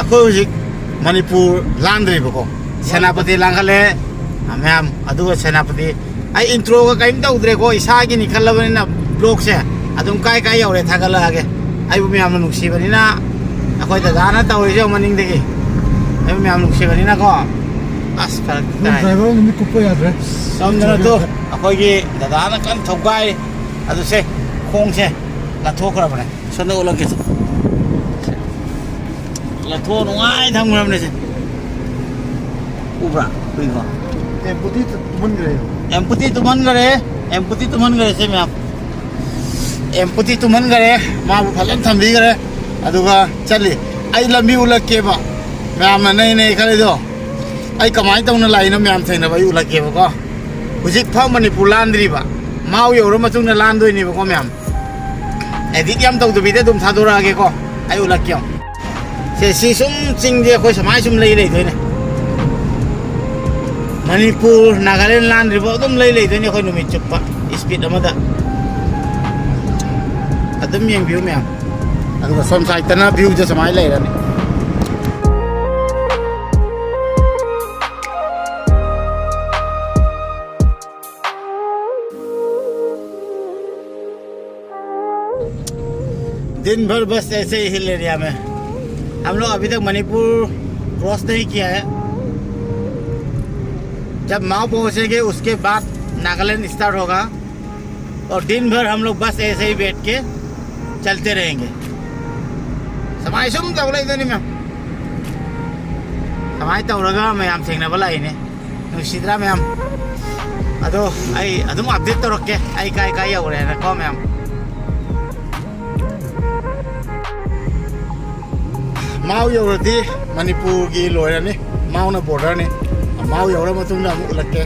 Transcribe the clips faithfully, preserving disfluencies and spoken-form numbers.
ꯑꯩꯈꯣꯏ ꯍꯧꯖꯤꯛ ꯃꯅꯤꯄꯨꯔ ꯂꯥꯟꯗ꯭ꯔꯤꯕꯀꯣ, ꯁꯦꯅꯥꯄꯇꯤ ꯂꯥꯟꯈꯠꯂꯦ꯫ ꯃꯌꯥꯝ, ꯑꯗꯨꯒ ꯁꯦꯅꯥꯄꯇꯤ, ꯑꯩ ꯏꯟꯇ꯭ꯔꯣꯒ ꯀꯔꯤꯝ ꯇꯧꯗ꯭ꯔꯦꯀꯣ, ꯏꯁꯥꯒꯤꯅꯤ ꯈꯜꯂꯕꯅꯤꯅ ꯕ꯭ꯂꯣꯛꯁꯦ ꯑꯗꯨꯝ ꯀꯥꯏ ꯀꯥꯏ ꯌꯧꯔꯦ ꯊꯥꯒꯠꯂꯛꯑꯒꯦ꯫ ꯑꯩꯕꯨ ꯃꯌꯥꯝꯅ ꯅꯨꯡꯁꯤꯕꯅꯤꯅ, ꯑꯩꯈꯣꯏ ꯗꯗꯥꯅ ꯇꯧꯔꯤꯁꯦ ꯌꯦꯡꯉꯣ ꯃꯅꯤꯡꯗꯒꯤ, ꯑꯩꯕꯨ ꯃꯌꯥꯝ ꯅꯨꯡꯁꯤꯕꯅꯤꯅꯀꯣ꯫ ꯑꯁ, ꯐꯔꯛ ꯇꯥꯏ꯫ ꯗ꯭ꯔꯥꯏꯚꯔ ꯅꯨꯃꯤꯠ ꯀꯨꯞꯄ ꯌꯥꯗ꯭ꯔꯦ꯫ ꯁꯣꯝꯗꯅ ꯇꯨ, ꯑꯩꯈꯣꯏꯒꯤ ꯗꯗꯥꯅ ꯀꯟꯅ ꯊꯧꯒꯥꯏ꯫ ꯑꯗꯨꯁꯦ, ꯈꯣꯡꯁꯦ ꯂꯥꯊꯣꯛꯈ꯭ꯔꯕꯅꯦ꯫ ꯁꯣꯝꯗ ꯎꯠꯂꯛꯀꯦꯁꯦ꯫ ꯂꯥꯊꯣꯛ ꯅꯨꯡꯉꯥꯏ ꯊꯝꯈ꯭ꯔꯕꯅꯦ ꯁꯦ꯫ ꯎꯕ꯭ꯔꯥ? ꯎꯏꯀꯣ? ꯑꯦꯝꯄꯨꯇꯤ ꯇꯨꯝꯍꯟꯈ꯭ꯔꯦ꯫ ꯑꯦꯝꯄꯨꯇꯤ ꯇꯨꯝꯍꯟꯈ꯭ꯔꯦ꯫ ꯑꯦꯝꯄꯨꯇꯤ ꯇꯨꯝꯍꯟꯈ꯭ꯔꯦ ꯁꯦ ꯃꯌꯥꯝ꯫ ꯑꯦꯝꯄꯨꯇꯤ ꯇꯨꯝꯍꯟꯈ꯭ꯔꯦ꯫ ꯃꯥꯕꯨ ꯐꯖꯅ ꯊꯝꯕꯤꯈ꯭ꯔꯦ꯫ ꯑꯗꯨꯒ ꯆꯠꯂꯤ꯫ ꯑꯩ ꯂꯝꯕꯤ ꯎꯠꯂꯛꯀꯦꯕ꯫ ꯃꯌꯥꯝꯅ ꯅꯩ ꯅꯩ ꯈꯜꯂꯤꯗꯣ꯫ ꯑꯩ ꯀꯃꯥꯏꯅ ꯇꯧꯅ ꯂꯥꯛꯏꯅꯣ ꯃꯌꯥꯝ ꯊꯦꯡꯅꯕ ꯑꯩ ꯎꯠꯂꯛꯀꯦꯕꯀꯣ꯫ ꯍꯧꯖꯤꯛ ꯐꯥꯎ ꯃꯅꯤꯄꯨꯔ ꯂꯥꯟꯗ꯭ꯔꯤꯕ꯫ ꯃꯥꯎ ꯌꯧꯔ ꯃꯇꯨꯡꯗ ꯂꯥꯟꯗꯣꯏꯅꯦꯕꯀꯣ ꯃꯌꯥꯝ꯫ ꯑꯦꯗꯤꯠ ꯌꯥꯝ ꯇꯧꯗꯕꯤꯗ ꯑꯗꯨꯝ ꯊꯥꯗꯣꯔꯛꯑꯒꯦꯀꯣ꯫ ꯑꯩ ꯎꯠꯂꯛꯀꯦ ꯌꯦꯡꯉꯣ꯫ ꯁꯦ, ꯁꯤ ꯁꯨꯝ ꯆꯤꯡꯁꯦ ꯑꯩꯈꯣꯏ ꯁꯨꯃꯥꯏ ꯁꯨꯝ ꯂꯩ ꯂꯩꯗꯣꯏꯅꯦ꯫ ꯃꯅꯤꯄꯨꯔ, ꯅꯥꯒꯥꯂꯦꯟ ꯂꯥꯟꯗ꯭ꯔꯤꯐꯥꯎ ꯑꯗꯨꯝ ꯂꯩ ꯂꯩꯗꯣꯏꯅꯦ ꯑꯩꯈꯣꯏ ꯅꯨꯃꯤꯠ ꯆꯨꯞꯄ ꯏꯁꯄꯤꯠ ꯑꯃꯗ꯫ ꯑꯗꯨꯝ ꯌꯦꯡꯕꯤꯌꯨ ꯃꯌꯥꯝ꯫ ꯑꯗꯨꯒ ꯁꯣꯝ ꯁꯥꯏꯠꯇꯅ ꯚ꯭ꯌꯨꯁꯦ ꯁꯨꯃꯥꯏꯅ ꯂꯩꯔꯅꯤ꯫ दिन भर बस ऐसे ही हिल एरिया में। हम लोग अभी तक मणिपुर क्रॉस नहीं किया है। जब माओ पहुंचेंगे, उसके बाद नागालैंड स्टार्ट होगा। और दिन भर हम लोग बस ऐसे ही बैठ के चलते रहेंगे। ꯁꯨꯃꯥꯏ ꯁꯨꯝ ꯇꯧ ꯂꯩꯗꯣꯏꯅꯤ ꯃꯌꯥꯝ꯫ ꯁꯨꯃꯥꯏꯅ ꯇꯧꯔꯒ ꯃꯌꯥꯝ ꯊꯦꯡꯅꯕ ꯂꯥꯛꯏꯅꯦ꯫ ꯅꯨꯡꯁꯤꯗ꯭ꯔꯥ ꯃꯌꯥꯝ? ꯑꯗꯣ ꯑꯩ ꯑꯗꯨꯝ ꯑꯞꯗꯦꯠ ꯇꯧꯔꯛꯀꯦ, ꯑꯩ ꯀꯥꯏ ꯀꯥꯏ ꯌꯧꯔꯦꯅꯀꯣ ꯃꯌꯥꯝ꯫ ꯃꯥꯎ ꯌꯧꯔꯗꯤ ꯃꯅꯤꯄꯨꯔꯒꯤ ꯂꯣꯏꯔꯅꯤ꯫ ꯃꯥꯎꯅ ꯕꯣꯔꯗꯔꯅꯤ꯫ ꯃꯥꯎ ꯌꯧꯔ ꯃꯇꯨꯡꯗ ꯑꯃꯨꯛ ꯎꯠꯂꯛꯀꯦ꯫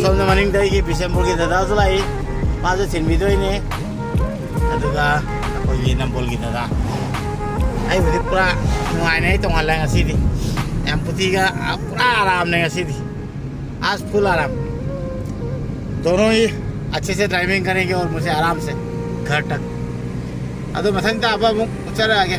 ꯁꯣꯝꯗ ꯃꯅꯤꯡꯗ ꯑꯩꯒꯤ ꯕꯤꯁꯦꯝꯄꯨꯔꯒꯤ ꯗꯗꯥꯁꯨ ꯂꯥꯛꯏ꯫ ꯃꯥꯁꯨ ꯊꯤꯟꯕꯤꯗꯣꯏꯅꯦ꯫ ꯑꯗꯨꯒ ꯑꯩꯈꯣꯏꯒꯤ ꯅꯝꯕꯣꯜꯒꯤ ꯗꯗꯥ꯫ ꯑꯩꯕꯨꯗꯤ ꯄꯨꯔꯥ ꯅꯨꯡꯉꯥꯏꯅ ꯑꯩ ꯇꯣꯡꯍꯜꯂꯦ ꯉꯁꯤꯗꯤ꯫ ꯌꯥꯝ ꯄꯨꯇꯤꯒ ꯄꯨꯔꯥ ꯑꯔꯥꯝꯅꯦ ꯉꯁꯤꯗꯤ꯫ आज फुल आराम। दोनों ही अच्छे से ड्राइविंग करेंगे और मुझे आराम से घर तक। ꯑꯗꯣ ꯃꯊꯪ ꯇꯥꯕ ꯑꯃꯨꯛ ꯆꯠꯂꯛꯑꯒꯦ꯫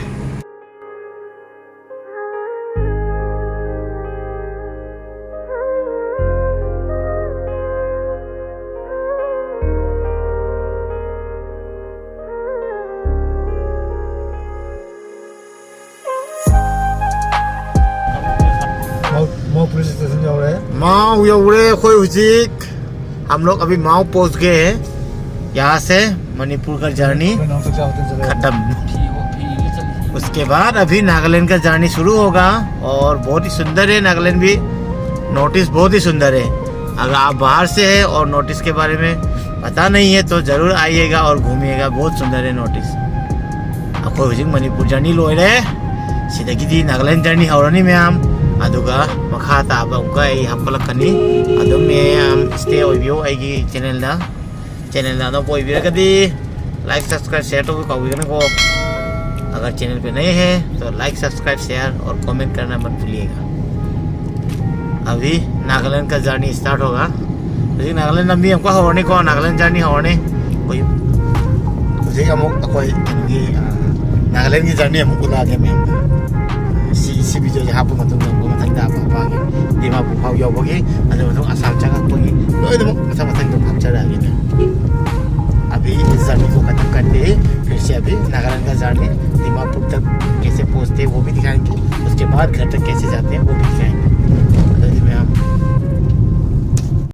ꯃꯥꯎ ꯌꯧꯔꯦ ꯑꯩꯈꯣꯏ ꯍꯧꯖꯤꯛ. हम लोग अभी माओ पहुंच गए हैं. यहाँ से मणिपुर का जर्नी खत्म. उसके बाद अभी नागालैंड का जर्नी शुरू होगा. और बहुत ही सुंदर है नागालैंड भी. नॉर्थ ईस्ट बहुत ही सुंदर है. अगर आप बाहर से हैं और नॉर्थ ईस्ट के बारे में पता नहीं है तो ज़रूर आइएगा और घूमिएगा. बहुत सुंदर है नॉर्थ ईस्ट. ꯑꯩꯈꯣꯏ ꯍꯧꯖꯤꯛ ꯃꯅꯤꯄꯨꯔ ꯖꯔꯅꯤ ꯂꯣꯏꯔꯦ. ꯁꯤꯗꯒꯤꯗꯤ ꯅꯥꯒꯥꯂꯦꯟ ꯖꯔꯅꯤ ꯍꯧꯔꯅꯤ ꯃꯌꯥꯝ. ꯑꯗꯨꯒ ꯃꯈꯥ ꯇꯥꯕ ꯑꯃꯨꯛꯀ ꯑꯩ ꯍꯥꯞꯀꯠꯂꯛꯀꯅꯤ. ꯑꯗꯨꯝ ꯃꯌꯥꯝ ꯁ꯭ꯇꯦ ꯑꯣꯏꯕꯤꯌꯨ ꯑꯩꯒꯤ ꯆꯦꯅꯦꯜꯗ. ꯆꯦꯅꯦꯜꯗ ꯑꯅꯧꯕ ꯑꯣꯏꯕꯤꯔꯒꯗꯤ ꯂꯥꯏꯛ, ꯁꯕꯁꯀ꯭ꯔꯥꯏꯕ, ꯁꯦꯌꯔ ꯇꯧꯕ ꯀꯥꯎꯕꯤꯒꯅꯨꯀꯣ. अगर चैनल पे नए हैं तो लाइक, सब्सक्राइब, शेयर और कमेंट करना मत भूलिएगा. अभी नागालैंड का जर्नी स्टार्ट होगा. ꯍꯧꯖꯤꯛ ꯅꯥꯒꯥꯂꯦꯟ ꯂꯝꯕꯤ ꯑꯃꯨꯛꯀ ꯍꯧꯔꯅꯤꯀꯣ. ꯅꯥꯒꯥꯂꯦꯟ ꯖꯔꯅꯤ ꯍꯧꯔꯅꯤ. ꯑꯩꯈꯣꯏ ꯍꯧꯖꯤꯛ ꯑꯃꯨꯛ ꯑꯩꯈꯣꯏ ꯀꯩꯅꯣꯒꯤ, ꯑ, ꯅꯥꯒꯥꯂꯦꯟꯒꯤ ꯖꯔꯅꯤ ꯑꯃꯨꯛ ꯎꯠꯂꯛꯑꯒꯦ ꯃꯌꯥꯝꯗ. ꯁꯤ, ꯁꯤ ꯚꯤꯗꯤꯑꯣꯁꯦ ꯍꯥꯞꯄ ꯃꯇꯨꯡꯗ ꯑꯃꯨꯛ ꯃꯊꯪꯗ ꯑꯄꯥꯒꯤ ꯗꯤꯃꯥꯄꯨꯔ ꯐꯥꯎ ꯌꯧꯕꯒꯤ, ꯑꯗꯨ ꯃꯇꯨꯡ ꯑꯁꯥꯝ ꯆꯪꯉꯛꯄꯒꯤ ꯂꯣꯏꯅꯃꯛ ꯃꯊꯪ ꯃꯊꯪ ꯑꯗꯨꯝ ꯍꯥꯞꯆꯔꯛꯑꯒꯦ ꯃꯌꯥꯝ. अभी इस जर्नी को खत्म करते हैं, फिर से अभी नागालैंड का जर्नी दीमापुर तक कैसे पहुंचते हैं वो भी दिखाएंगे, उसके बाद घर तक कैसे जाते हैं वो भी दिखाएंगे.